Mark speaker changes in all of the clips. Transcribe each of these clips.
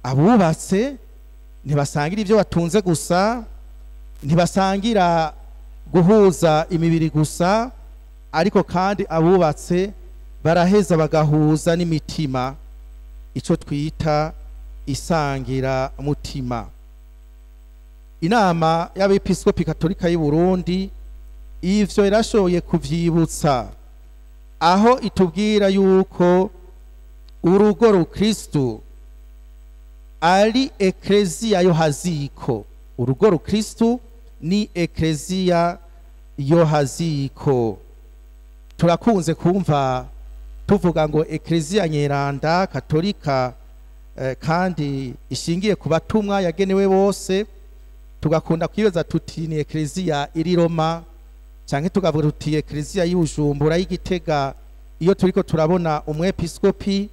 Speaker 1: Abubatse ntibasangira ibyo batunze gusa, ntibasangira guhuza imibiri gusa, ariko kandi abubatse baraheza bagahuza n'imitima, icyo twita isangira mutima. Inama y'Abepiskopi Katolika y'u Burundi ivyo irashoboye kuvyibutsa, aho itubwira yuko urugo rukristu ari ekleziya yo haziko. Urugo rukristu ni ekleziya yo haziko. Turakunze kumva tuvuga ngo ekleziya nyeranda katolika, kandi ishingiye ku batumwa yagenewe bose, tugakunda kwibaza tuti ni ekleziya iri Roma, canke tukavuga tuti ekleziya y'Ubujumbura y'Igitega iyo turiko turabona umwepiskopi,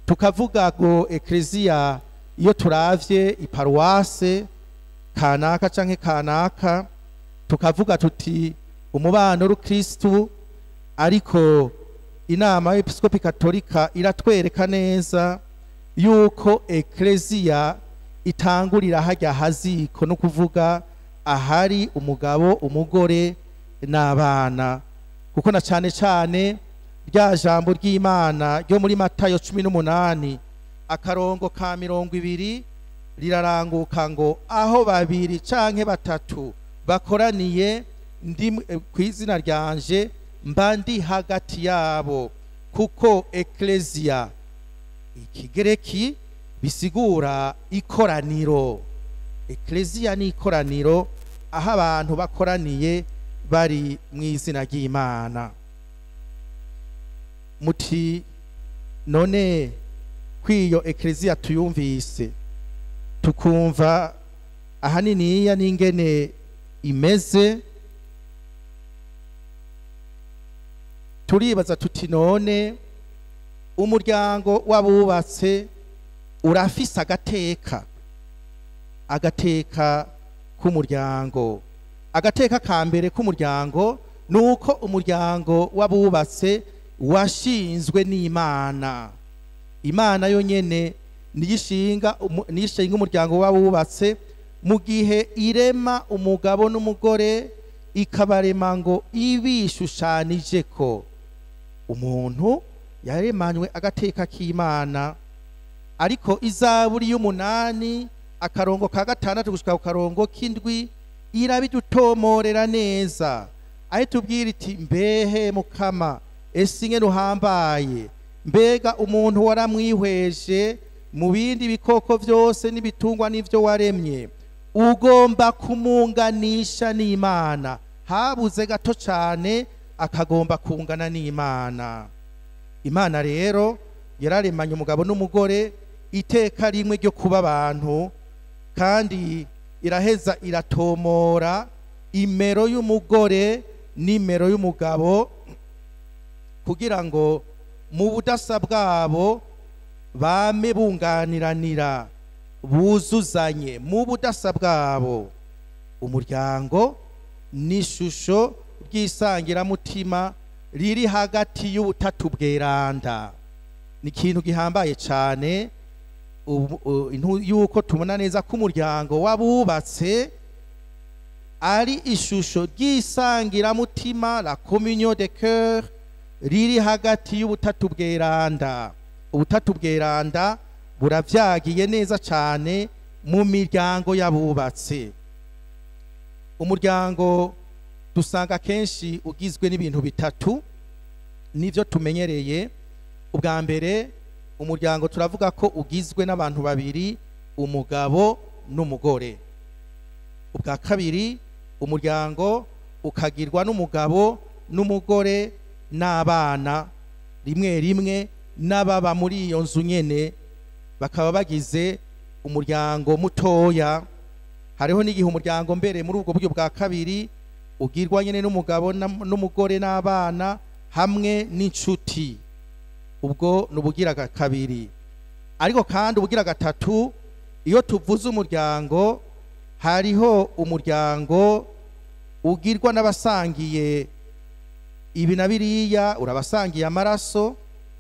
Speaker 1: tukavuga ngo ekleziya iyo turavye iparuwase kanaka canke kanaka, tukavuga tuti umubano rukristu. Ariko inama y'Episkopi Katolika iratwereka neza yuko ekleziya itangurira hajya haziko, no kuvuga ahari umugabo, umugore n'abana, kuko na cane cane rya jambo ry'Imana ryo muri Matayo 18 akarongo ka 20 riraranguka ngo aho babiri canke batatu bakoraniye ndi kw'izina ryanje mba ndi hagati yabo. Kuko ekleziya ikigereki bisigura ikoraniro. Ekleziya ni ikoraniro aho abantu bakoraniye bari mu izina ry'Imana. Muti none kwiyo ekleziya tuyumvise tukumva ahaniniya n'ingene imeze, turibaza tuti none umuryango w'abubatse urafise agateka, agateka k'umuryango. Agateka ka mbere k'umuryango nuko umuryango w'abubatse washinzwe n'Imana. Imana yonyene niyishinga umuryango w'abubatse mu gihe irema umugabo n'umugore, ikabarema ngo ibishushanije ko umuntu yaremanywe agateka k'Imana. Ariko izaburi y'umunani akarongo ka 6 gushika ku karongo k'indwi irabidutomorera neza, aho tubwira iti mbehe mukama ese ingene uhambaye, mbega umuntu waramwihweje mu bindi bikoko vyose n'ibitungwa n'ivyo waremye, ugomba kumunganisha n'Imana. Habuze gato cane akagomba kungana n'Imana. Imana rero yararemanye umugabo n'umugore iteka rimwe ryo kuba abantu, kandi iraheza iratomora imero y'umugore n'imero y'umugabo kugira ngo mu budasa bwabo bame bunganiranira, buzuzanye mu budasa bwabo. Umuryango n'ishusho ry'isangiramutima riri hagati y'ubutatu bweranda. Ni ikintu gihambaye cyane yuko tubona neza ko umuryango w'abubatse ari ishusho ry'isangiramutima, la communion de cœur, riri hagati y'ubutatu bweranda. Ubutatu bweranda buravyagiye neza cyane mu miryango y'abubatse. Umuryango dusanga kenshi ugizwe n'ibintu bitatu nivyo tumenyereye. Ubwa mbere, umuryango turavuga ko ugizwe n'abantu babiri, umugabo n'umugore. Ubwa kabiri, umuryango ukagirwa n'umugabo n'umugore n'abana, rimwe rimwe n'ababa muri iyo nzu nyene bakaba bagize umuryango mutoya. Hariho n'igihe umuryango mbere muri ubwo buryo bwa kabiri ugirwa nyene n'umugabo n'umugore n'abana hamwe n'inshuti. Ubwo nubugira kabiri. Ariko kandi ubugira gatatu, iyo tuvuze umuryango hariho umuryango ugirwa n'abasangiye ibi na biriya, urabasangiye amaraso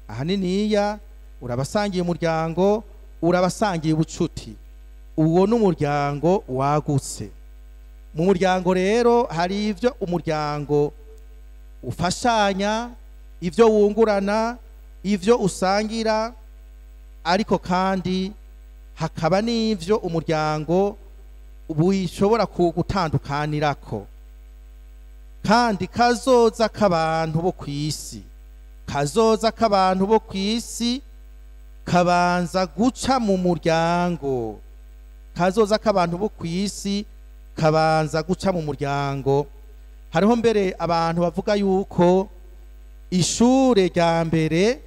Speaker 1: ahaniniya, urabasangiye umuryango, urabasangiye ubucuti, uwo n'umuryango wagutse. Mu muryango rero hari ivyo umuryango ufashanya, ivyo wungurana, ivyo usangira, ariko kandi hakaba n'ivyo umuryango bushobora kugutandukanirako. Kandi kazoza k'abantu bo kw'isi, kazoza k'abantu bo kw'isi kabanza guca mu muryango. Kazoza k'abantu bo kw'isi kabanza guca mu muryango. Hariho mbere abantu bavuga yuko ishure rya mbere,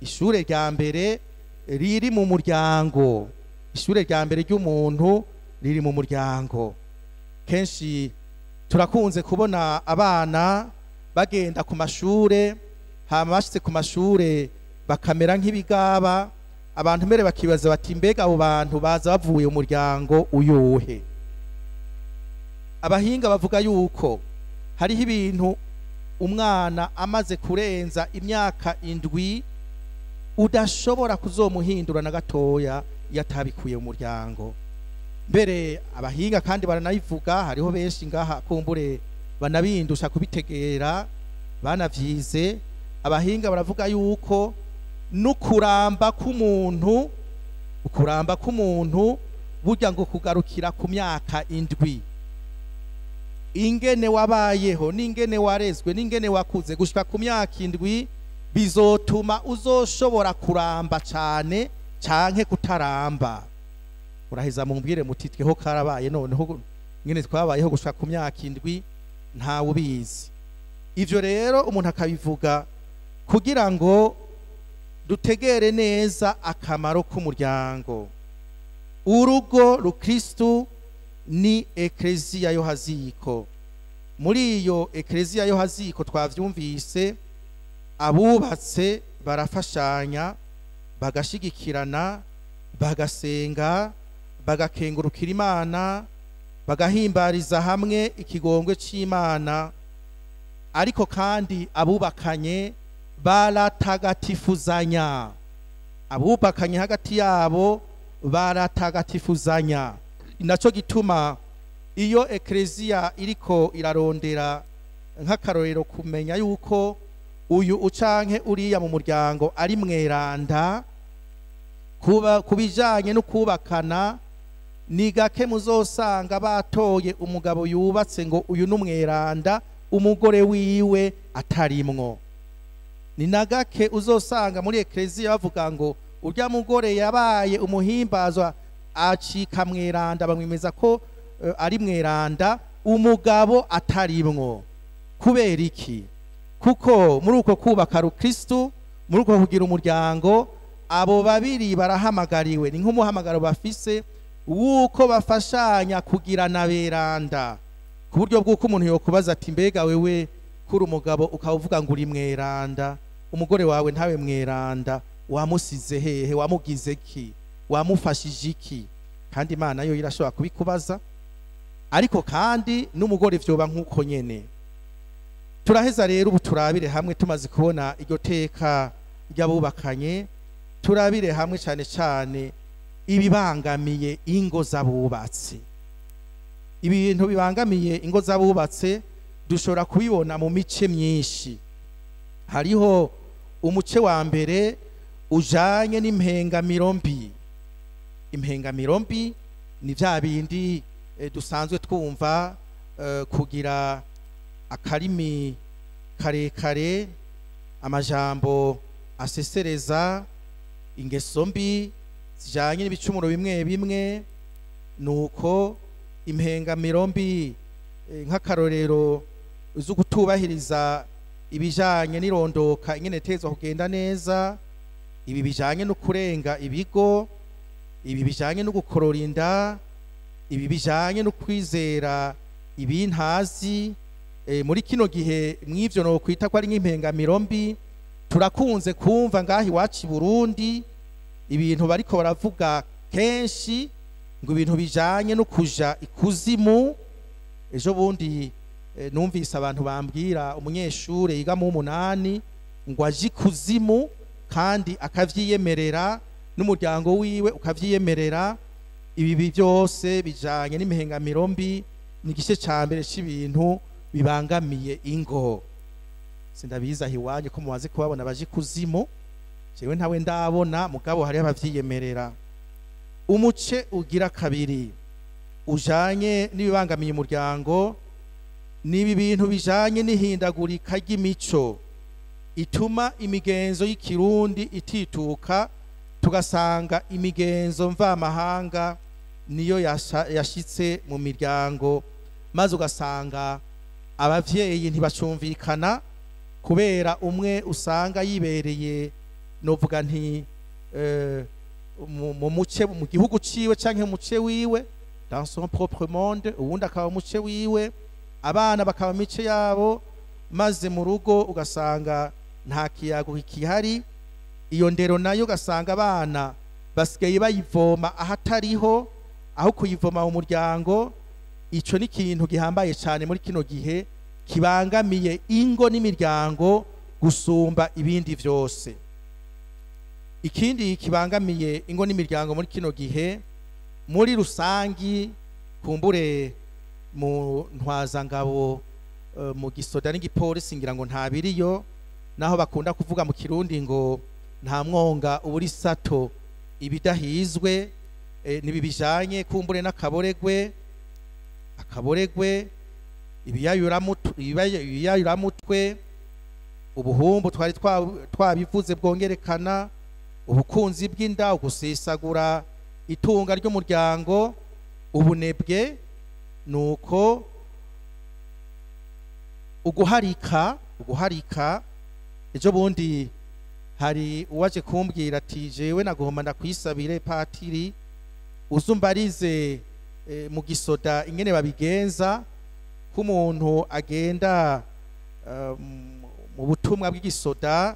Speaker 1: ishure rya mbere riri mu muryango, ishure rya mbere ry'umuntu riri mu muryango. Kenshi turakunze kubona abana bagenda ku mashure, hama bashitse ku mashure bakamera nk'ibigaba, abantu mbere bakibaza bati mbega abo bantu baza bavuye mu muryango uyuhe? Abahinga bavuga yuko hariho ibintu umwana amaze kurenza imyaka 7 udashobora kuzomuhindura na gatoya yatabikuye mu muryango. Mbere abahinga kandi baranabivuga, hariho benshi ngaha kumbure banabindusha kubitegera banavyize. Abahinga baravuga yuko n'ukuramba k'umuntu, ukuramba k'umuntu burya ngo kugarukira ku myaka 7. Ingene wabayeho n'ingene warezwe n'ingene wakuze gushika ku myaka 7 bizotuma uzoshobora kuramba cane canke kutaramba. Uraheza mumbwire muti tweho karabaye, noneho ngene twabayeho gushika ku myaka 7 ntawe ubizi. Ivyo rero umuntu akabivuga kugira ngo dutegere neza akamaro k'umuryango. Urugo rukristu ni ekleziya yo haziko. Muri iyo ekleziya yo haziko twavyumvise, abubatse barafashanya, bagashigikirana, bagasenga, bagakengurukira Imana, bagahimbariza hamwe ikigongwe c'Imana. Ariko kandi abubakanye baratagatifuzanya, abubakanye hagati yabo baratagatifuzanya. Inaco gituma iyo ekleziya iriko irarondera nk'akarorero kumenya yuko uyu ucanke uriya mu muryango ari mweranda, kuba kubijanye no kubakana, ni gake muzosanga batoye umugabo yubatse ngo uyu n'umweranda umugore wiwe atarimwo. Ni nagake uzosanga muri ekleziya bavuga ngo urya mugore yabaye umuhimbazwa acika mweranda, bamwemeza ko ari mweranda umugabo atarimwo. Kubera iki? Kuko muri uko kubaka rukristu, muri uko kugira umuryango, abo babiri barahamagariwe, ni nk'umuhamagaro bafise wuko bafashanya kugirana beranda, ku buryo bw'uko umuntu yokubaza ati mbega wewe kuri umugabo ukawuvuga ngo uri mweranda, umugore wawe ntawe mweranda, wamusize hehe, wamugize ki, wamufashije iki? Kandi Imana yo irashobora kubikubaza. Ariko kandi n'umugore vyoba nk'uko nyene. Turaheza rero ubu turabire hamwe, tumaze kubona iryo teka ry'abubakanye, turabire hamwe cyane cyane ibibangamiye ingo z'abubatse. Ibintu bibangamiye ingo z'abubatse dushobora kubibona mu mice myinshi. Hariho umuce wa mbere ujanye n'impengamiro mbi. Impengamiro mbi ni vya bindi dusanzwe twumva, kugira akarimi karekare, amajambo asesereza, ingeso mbi zijanye n'ibicumuro bimwe bimwe. Nuko impengamiro mbi nk'akarorero zo kutubahiriza ibijanye n'irondoka ingene itezwa kugenda neza, ibi bijanye no kurenga ibigo, ibi bijanye no gukorora inda, ibi bijanye no kwizera ibintazi. Muri kino gihe mw'ivyo no kwita ko ari nk'impengamiro mbi, turakunze kumva ngahi iwacu i Burundi ibintu bariko baravuga kenshi ngo ibintu bijanye no kuja ikuzimu. Ejo bundi numvise abantu bambwira umunyeshure yiga mu 8 ngo aje ikuzimu kandi akavyiyemerera, n'umuryango wiwe ukavyiyemerera. Ibi byose bijanye n'imihengamiro mbi, ni igice ca mbere c'ibintu bibangamiye ingo. Sindabizi aho iwanyu ko mumaze kubabona baje kuzimu, jewe ntawe ndabona, mugabo hariho abavyiyemerera. Umuce ugira kabiri ujanye n'ibibangamiye umuryango nibi bintu bijanye n'ihindagurika ry'imico ituma imigenzo y'ikirundi itituka, tugasanga imigenzo mvamahanga niyo yashitse mu miryango, maze ugasanga abavyeyi ntibacumvikana kubera umwe usanga yibereye, novuga nti mu muce mu gihugu ciwe canke mu muce wiwe, dans son propre monde, uwundi akaba muce wiwe, abana bakaba mice yabo, maze mu rugo ugasanga nta kiyago kihari. Iyo ndero nayo ugasanga abana basigaye bayivoma ahatariho, aho kuyivoma mu muryango. Ico ni ikintu gihambaye cyane muri kino gihe kibangamiye ingo n'imiryango gusumba ibindi vyose. Ikindi kibangamiye ingo n'imiryango muri kino gihe muri rusangi, kumbure mu ntwazangabo, mu gisoda n'igipolisi ngira ngo ntabiriyo, naho bakunda kuvuga mu Kirundi ngo nta mwonga uburi sato ibidahizwe, nibi bijanye kumbure n'akaboregwe, akaboregwe, ibiyayuramutwe, ubuhumbu twari twabivuze bwongerekana, ubukunzi bw'inda, ugusesagura itunga ry'umuryango, ubunebwe, nuko uguharika. Ejo bundi hari uwaje kumbwira ati jewe nagomba ndakwisabire patiri uzumbarize mu gisoda ingene babigenza ko umuntu agenda mu butumwa bw'igisoda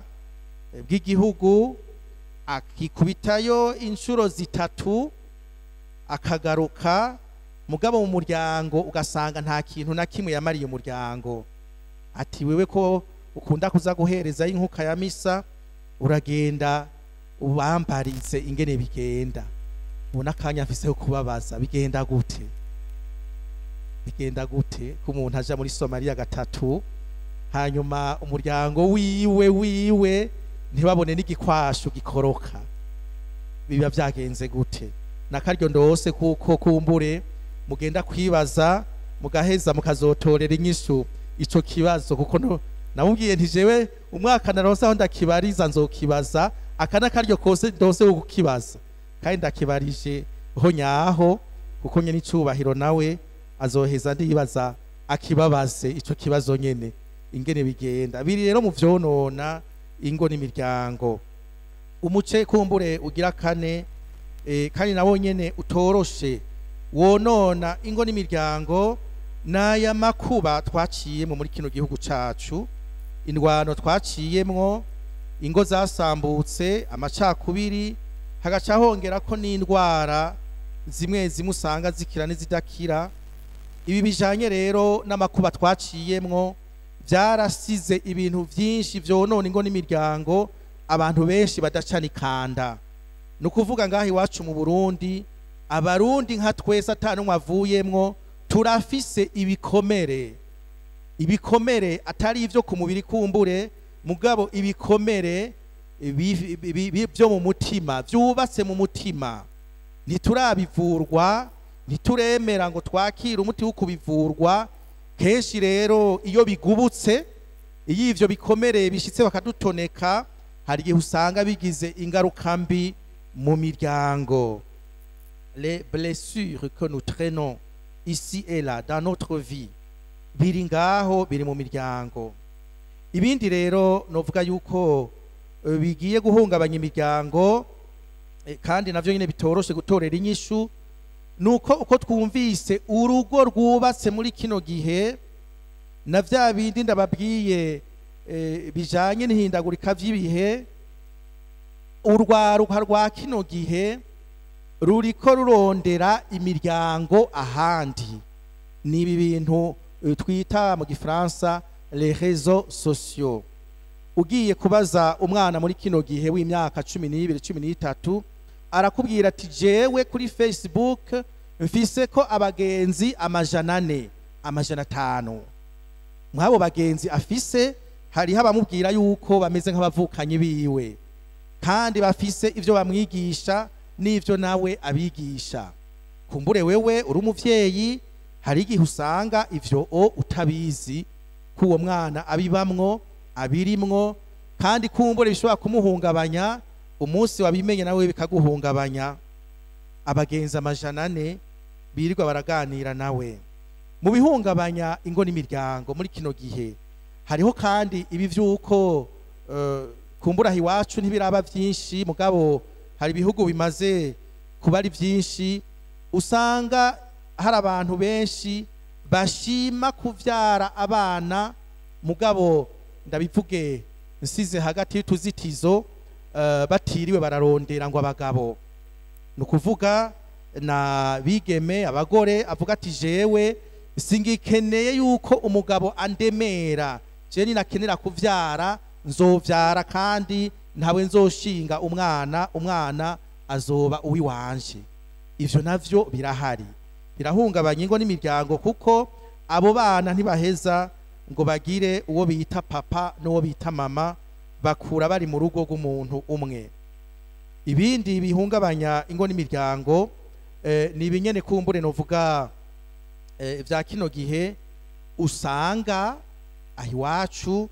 Speaker 1: bw'igihugu akikubitayo inshuro 3 akagaruka, mugabo mu muryango ugasanga nta kintu na kimwe yamariye umuryango. Ati wewe ko ukunda kuza guhereza inkuka ya misa, uragenda ubambarize ingene bigenda. Ubona akanya mfise ko kubabaza, bigenda gute? Bigenda gute ko umuntu aja muri Somalia 3 hanyuma umuryango wiwe ntibabone n'igikwashu gikoroka? Biba byagenze gute? Nakaryo ndose kuko kumbure mugenda kwibaza mugaheza mukazotorera inyishu ico kibazo, kuko namubwiye nti jewe umwaka naronse aho ndakibariza nzokibaza, akana karyo kose ndose kukibaza, kandi ndakibarije ho nyaho, kuko nyene icubahiro nawe azoheza ndibaza akibabaze ico kibazo nyene ingene bigenda. Biri rero mu vyonona ingo n'imiryango. Umuce kumbure ugira kane, kandi nabo nyene utoroshe wonona ingo n'imiryango, n'aya makuba twaciyemo muri kino gihugu cacu, indwano twaciyemwo, ingo zasambutse, amacakubiri, hagaca hongera ko n'indwara zimwe zimwe usanga zikira n'izidakira. Ibi bijanye rero n'amakuba twaciyemwo byarasize ibintu vyinshi vyonona ingo n'imiryango, abantu benshi badacana ikanda. Nukuvuga ngaho iwacu mu Burundi, abarundi nka twese atanumwe avuyemwo, turafise ibikomere, ibikomere atari ivyo ku mubiri kumbure, mugabo ibikomere byo mu mutima, vyubatse mu mutima. Ntiturabivurwa, ntituremera ngo twakire umuti wo kubivurwa. Kenshi rero iyo bigubutse, iyo ivyo bikomere bishitse bakadutoneka, hari igihe usanga bigize ingaruka mbi mu miryango. Les blessures que nous traînons ici et là dans notre vie biri ngaho, biri mu miryango. Ibindi rero novuga yuko bigiye guhungabanya imiryango, kandi navyo nyine bitoroshe gutorera inyishu, nuko uko twumvise urugo rwubatse muri kino gihe na vya bindi ndababwiye bijanye n'ihindagurika vy'ibihe, urwaruka rwa kino gihe ruriko rurondera imiryango ahandi. Ni ibi bintu twita mu gifaransa les réseaux sociaux. Ugiye kubaza umwana muri kino gihe w'imyaka 12, 13, Arakubwira ati jewe kuri Facebook mfise ko abagenzi 400, 500. Mwabo bagenzi afise hariho abamubwira yuko bameze nk'abavukanyi biwe, kandi bafise ivyo bamwigisha n'ivyo nawe abigisha. Kumbure wewe uri umuvyeyi, hari igihe usanga ivyo utabizi ko uwo mwana abibamwo, abirimwo, kandi kumbure bishobora kumuhungabanya. Umunsi wabimenye nawe bikaguhungabanya. Abagenzi 400 birirwa baraganira nawe. Mu bihungabanya ingo n'imiryango muri kino gihe hariho kandi ibi vy'uko kumbura iwacu ntibiraba vyinshi, mugabo hari ibihugu bimaze kuba ari vyinshi, usanga hari abantu benshi bashima kuvyara abana, mugabo ndabivuge nsize hagati y'utuzitizo, batiriwe bararondera ngo abagabo. Ni ukuvuga na bigeme, abagore, avuga ati jewe singikeneye yuko umugabo andemera, je ninakenera kuvyara nzovyara, kandi ntawe nzoshinga umwana, umwana azoba uwiwanje. Ivyo navyo birahari, birahungabanya ingo n'imiryango, kuko abo bana ntibaheza ngo bagire uwo bita papa n'uwo bita mama, bakura bari mu rugo rw'umuntu umwe. Ibindi bihungabanya ingo n'imiryango ni ibinyene kumbure novuga vya kino gihe, usanga aho iwacu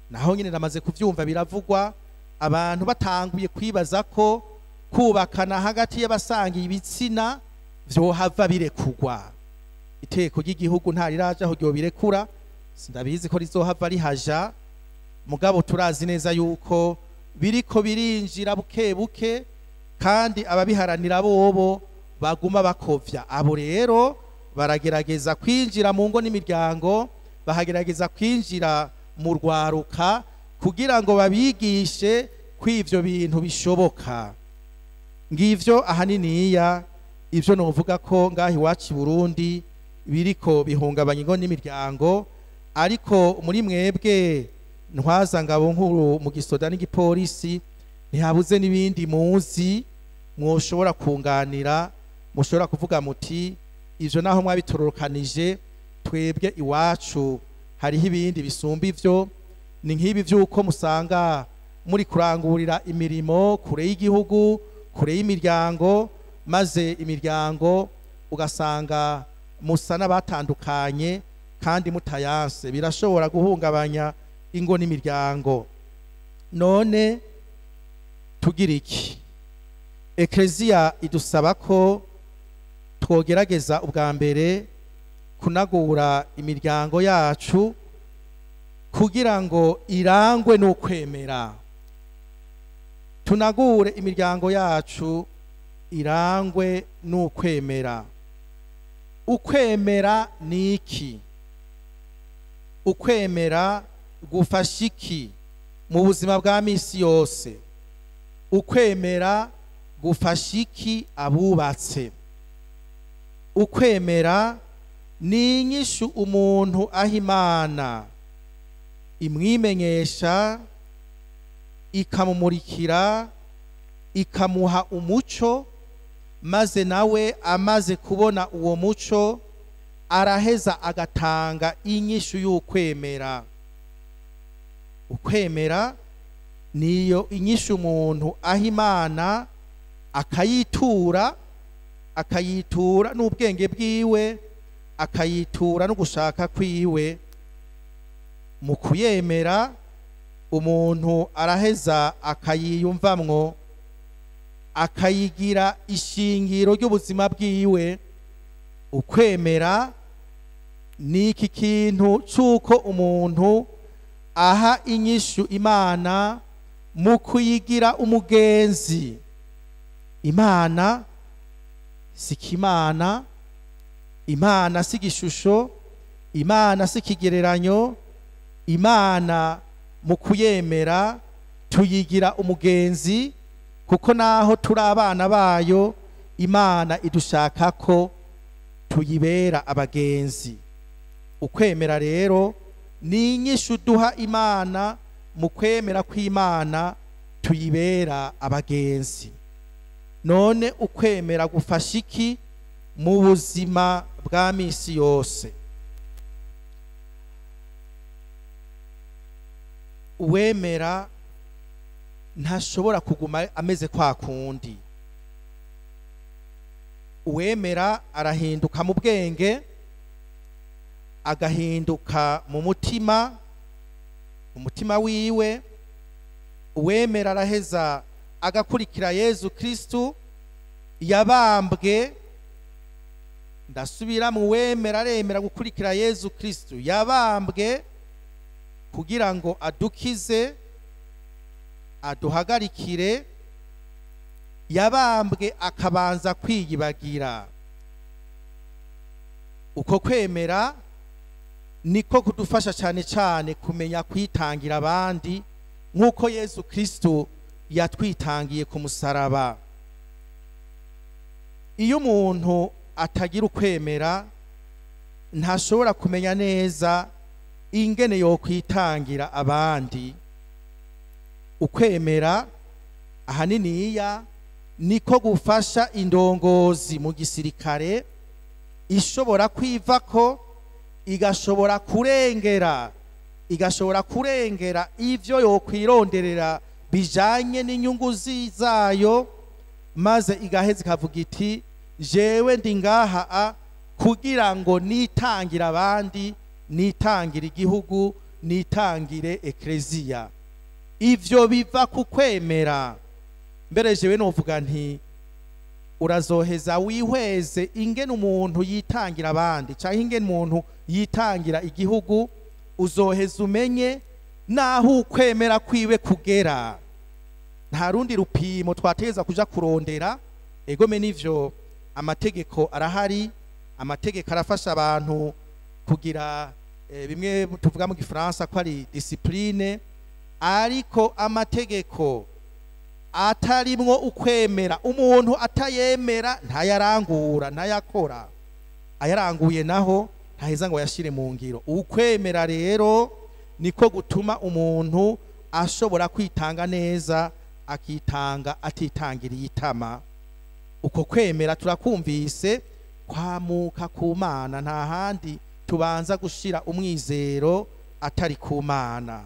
Speaker 1: naho nyine namaze kuvyumva biravugwa, abantu batanguye kwibaza ko kubakana hagati y'abasangiye ibitsina vyohava birekugwa. Iteko ry'igihugu ntariraja aho ryobirekura, sindabizi ko rizohava rihaja, mugabo turazi neza yuko biriko birinjira buke buke, kandi ababiharanira bobo baguma bakovya. Abo rero baragerageza kwinjira mu ngo n'imiryango, bahagerageza kwinjira mu rwaruka kugira ngo babigishe kw'ivyo bintu bishoboka. Ngivyo ahaniniya ivyo novuga ko ngaha iwacu i Burundi biriko bihungabanya ingo n'imiryango. Ariko muri mwebwe ntwaza ngabo nkuru mu gisoda n'igipolisi, ntihabuze n'ibindi muzi mwoshobora kunganira, mushobora kuvuga muti ivyo naho mwabitororokanije, twebwe iwacu hariho ibindi bisumba ivyo. Ni nk'ibi vy'uko musanga muri kurangurira imirimo kure y'igihugu, kure y'imiryango, maze imiryango ugasanga musa n'abatandukanye kandi mutayanse. Birashobora guhungabanya ingo n'imiryango. None tugira iki? Eklezia idusaba ko twogerageza ubwa mbere kunagura imiryango yacu kugira ngo irangwe n'ukwemera. Tunagure imiryango yacu irangwe n'ukwemera. Ukwemera ni iki? Ukwemera gufasha iki mu buzima bwa misi yose? Ukwemera gufasha iki abubatse? Ukwemera ni inyishu umuntu aha Imana imwimenyesha, ikamumurikira, ikamuha umuco, maze nawe amaze kubona uwo muco araheza agatanga inyishu y'ukwemera. Ukwemera niyo inyishu umuntu aha Imana akayitura, akayitura n'ubwenge bwiwe, akayitura no gushaka kwiwe. Mu kuyemera umuntu araheza akayiyumvamwo, akayigira ishingiro ry'ubuzima bwiwe. Ukwemera ni iki kintu c'uko umuntu aha inyishu Imana mu kuyigira umugenzi. Imana si kimana, Imana si gishusho, Imana si kigereranyo. Imana mu kuyemera tuyigira umugenzi, kuko naho turi abana bayo, Imana idushaka ko tuyibera abagenzi. Ukwemera rero ni inyishu duha Imana, mu kwemera kw'Imana tuyibera abagenzi. None ukwemera gufasha iki mu buzima bwa misi yose? Uwemera ntashobora kuguma ameze kwa kundi. Uwemera arahinduka mu bwenge, agahinduka mu mutima, umutima wiwe. Uwemera araheza agakurikira Yezu Kristu yabambwe. Ndasubira mu wemera aremera gukurikira Yezu Kristu yabambwe kugira ngo adukize, aduhagarikire. Yabambwe akabanza kwiyibagira. Uko kwemera niko kudufasha cyane cyane kumenya kwitangira abandi nk'uko Yezu Kristu yatwitangiye ku musaraba. Iyo umuntu atagira ukwemera ntashobora kumenya neza ingene yo kwitangira abandi. Ukwemera ahaniniya niko gufasha indongozi mu gisirikare ishobora kwivako, igashobora kurengera ivyo yokwironderera bijanye n'inyungu zayo, maze igaheza ikavuga iti jewe ndi ngaha kugira ngo nitangira abandi, nitangire igihugu, nitangire ekleziya. Ivyo biva ku kwemera. Mbere jewe novuga nti urazoheza wihweze ingene umuntu yitangira abandi canke ingene umuntu yitangira igihugu, uzoheza umenye naho ukwemera kwiwe kugera. Nta rundi rupimo twateza kuja kurondera. Egome nivyo amategeko arahari, amategeko arafasha abantu kugira bimwe tuvuga mu Gifaransa ko ari discipline, ariko amategeko atarimwo ukwemera, umuntu atayemera ntayarangura, ntayakora. Ayaranguye naho ntaheza ngo yashire mu ngiro. Ukwemera rero niko gutuma umuntu ashobora kwitanga neza, akitanga atitangiriye itama. Uko kwemera turakumvise kwamuka ku Mana, nta handi tubanza gushira umwizero atari ku Mana.